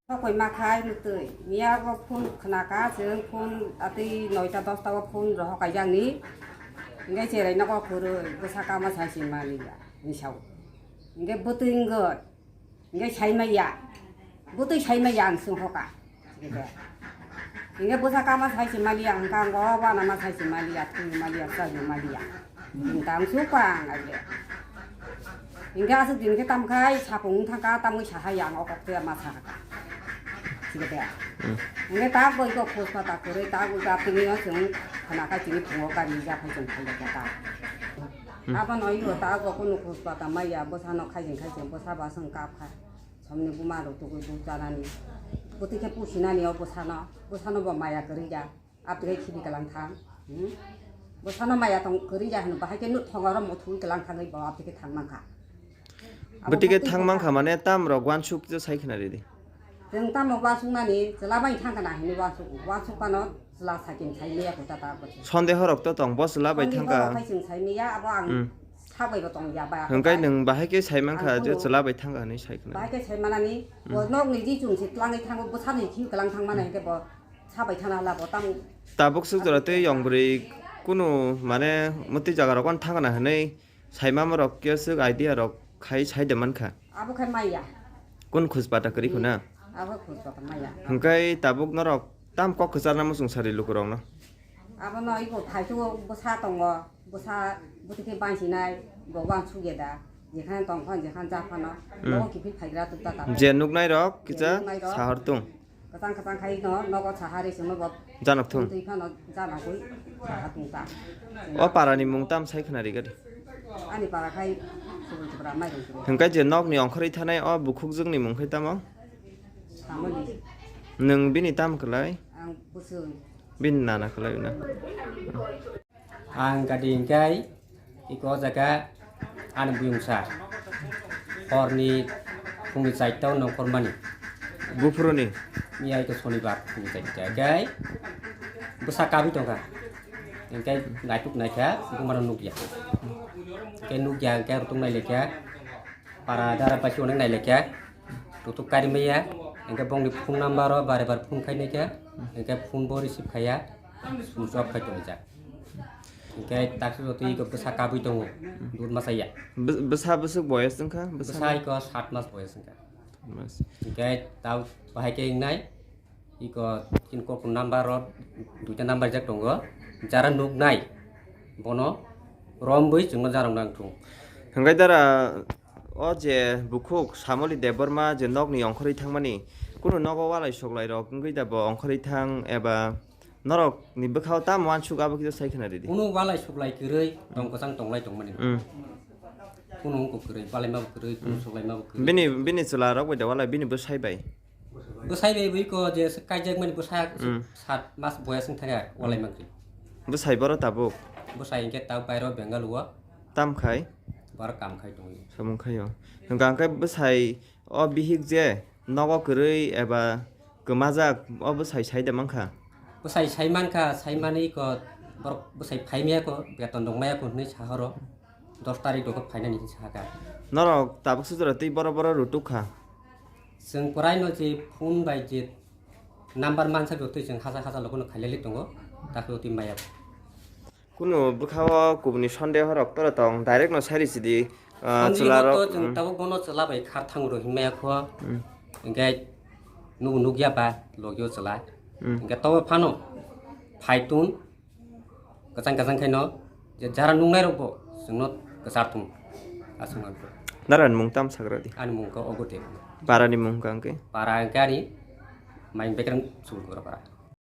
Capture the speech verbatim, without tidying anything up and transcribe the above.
Sokoi ma khai mwtwi. Miya bo phone khna ka, chwng phone atwi noita dosta o phone rohor kaijak ni. Hingke cherai nogo kwrwi, bwsa kama sai se maliya, hwnwi sao. Hingke bwtwi wngwi, hingke sai maya. Bwtwi sai maya ang swng hoka. Hingke bwsa kama sai se maliya, hingke ang o wana ma sai se maliya, thwi maliya, chai maliya. Hingke ang supa ang age. Hingke aswk din khe tam khai sapung wng thangkha, tamwi saha yang o kok twi ma saha kha. Hingke de. Hmm. Hingke ta boi kok khus pata kwrwi, ta boi ka tini o chwng khana kha chini phungo gari ja phai chwng phai kha ta. Hmm. Abo no iro ta bo kunu khus pata maya, bwsa no khai jeng khai jeng bwsa ba swng kap kha. Somni buma rok tugui bu chanani. Bwtwi khe pusinani o bwsano, bwsano bo maya kwrwi ya. Abtwi khe khibi kwlang thang. Hmm? Bwsano maya tong kwrwi ya hwnwi bahai khe nuk thongo oro muthungwi kwlang thangwi bo abtwi khe thang mankha. Abo bwtwi khe bwtwi thang mankha mane tam rok wansuk je sai khna ridi. Chwng tamo wansuknani chwla bai thang kana hwnwi wansuk, wansuk pano chwla sakin sai maya kuta ta bwswk. Sondeho rok to tong bo chwla bai thang ka. Sondeho rok hai chwng sai maya abo ang Hmm. Sak bai bo tong ya ba. Hwnkhe nwng bahai khe sai mankha je chwla bai thang ka hwnwi sai khna. Bahai khe sai manani bo nok ni ji chwng se twlangwi thango bwsani khi kwlang thang mana hwnkhe bo. Sabai thana la bo tamo. Tabuk swk jora tei yong bwrwi kunu mane mwtwi jaga rok thangna hwnwi saimama rok khe swk idea rok khai sai de mankha. Abo khai maya. Kun khus pata kwrwi khuna. Abo khus pata maya. Hwnkhe tabuk norok tam kok kwcharna muchung sari lukurokno. Abo no ibo thaisu bwsa tongo, bwsa bwtwi khe bansinai, bo wansuk ya da, jekhane tong phano, jekhane ja phano, Hmm. nogo kiphil phaigra tukta ta. Je nuknai rok kisa Je nuknai rok. Sahar tung. Kwchang kwchang khai no nogo saha ri songno bo. Janok thung. Twi phano janagwi saha tungta. O parani mung tam sai khna rigadi. Ani para khai subul subra mai rong twi. Hwnkhe je nokni ongkhorwi thanai o bukhukjwkni mung khai tamo? Samoni. Nwng bini tam kwlai? Ang bwswng. Bini nana kwlai na. Ang gadi hingkai iko o jaga ani buyungsa horni phungni chaita o nongkhormani. Buphuruni? Miya iko sonibar phungni chaita kai bwsa kabwi tongkha. Hingkai naituk naikha, bumano nukya. Hingkai nukya hingkai rutuk nailaikha. Para dara paisi onek nai lekha. Tutuk kari maya. Hingke bongni phone number o bare bare phone khai nai kha. Hingke phone bo receive khaya. Switch off khai tongwi jak. Hingke taksi rotwi ko bwsa kabwi tongo. Dud masa ya. Bw-, bwsa bwswk boyas wngkha? Bwsa iko sat mas boyas wngkha. Sat mas. Hingke tau bahai khe wngnai. Iko tin kok number rok duita number jak tongo, jara nuknai bono romwi chwngno jarok nang thung. Hwnkhe dara o je bukhuk Samoli Debbarma je nokni ongkhorwi thangmani, kunu nogo walai soklai rok wngwi da bo ongkhorwi thang eba norok ni bwkhao tamo wansuk abo kisa sai khna ridi. Kunu walai soklai kwrwi tong kwchang tonglai tongmani. Mm. Kunu wngkuk kwrwi, balaima bo kwrwi, kunu soklaima bo kwrwi. Bini, bini chwla rok bai da walai bini bwsai bai. Bwsai bai bui ko je kaijak mani bwsa Mm. sat mas boyas wng thangya walai mangri. Bwsai boro tabuk? Bwsai hingke tabuk bairo Bengal o. Tam khai? Boro kam khai tongwi. Samung khai o. Hwnkha hwnkhe bwsai o bihik je nogo kwrwi eba kwmajak o bwsai sai de mankha? Bwsai sai mankha, sai manwi ko borok bwsai phai maya ko, beton rok maya ko hwnwi sahoro. Dos tarik rok phainani hinwi sahakha. Norok tabuk sujura twi boro boro rutuk kha. Chwng kwraino je phone bai je number mansa jotoi chwng haja haja logono khailali tongo, takhuk twi maya. Kunu bwkhao kubuni sondeho rok toro tong, direct no sai risi di, ah, Sondeho chwla rok, to chwng mm. Tabuk bono chwla bai khar thango rw hinmaya kho. Mm. Hingke nugo nukya ba logio chwla. Mm. Hingke tobo phano phaitun. Kwchang kwchang khaino je jara nungnai rokbo chwngno kwchar thung aswk mangkha. Narani mung tam sagra di? Ani mung khe Ogo Debbarma. Parani mung kha hwnkhe? Para hwnkhe ani Maing Bekreng Subulgora para.